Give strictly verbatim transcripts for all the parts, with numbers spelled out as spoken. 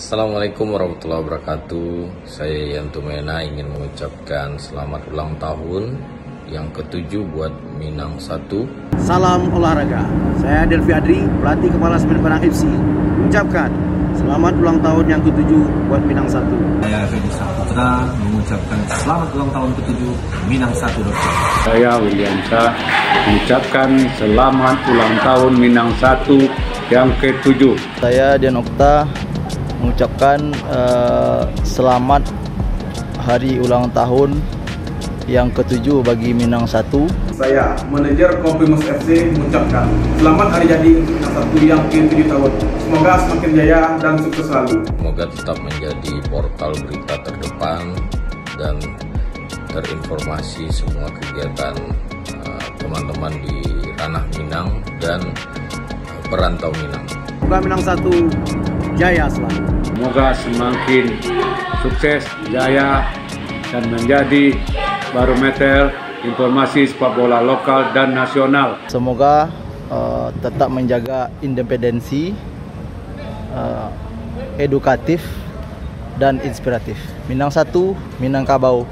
Assalamualaikum warahmatullahi wabarakatuh. Saya Yanto Mena ingin mengucapkan selamat ulang tahun yang ketujuh buat Minang Satu. Salam olahraga. Saya Delvi Adri, pelatih kepala Semen Padang F C, ucapkan selamat ulang tahun yang ketujuh buat Minang Satu. Saya Fedi Saputra mengucapkan selamat ulang tahun ketujuh Minang Satu, Dokter. Saya William Shah mengucapkan selamat ulang tahun Minang Satu yang ketujuh. Saya Dian Okta mengucapkan uh, selamat hari ulang tahun yang ketujuh bagi Minang Satu. Saya, manajer Kopimus F C, mengucapkan selamat hari jadi untuk Minang Satu yang ketujuh tahun. Semoga semakin jaya dan sukses selalu. Semoga tetap menjadi portal berita terdepan dan terinformasi semua kegiatan uh, teman-teman di ranah Minang dan perantau Minang. Semoga Minang Satu jaya selalu. Semoga semakin sukses, jaya, dan menjadi barometer informasi sepak bola lokal dan nasional. Semoga uh, tetap menjaga independensi, uh, edukatif, dan inspiratif. Minang Satu, Minangkabau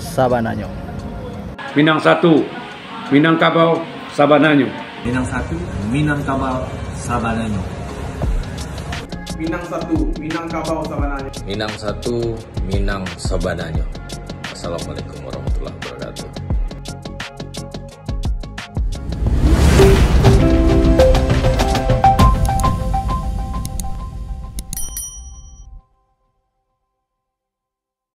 sabananyo. Minang Satu, Minangkabau sabananyo. Minang Satu, Minangkabau sabananyo. Minang Satu, Minangkabau sabananyo. Minang Satu, Minang sabananyo. Assalamualaikum warahmatullahi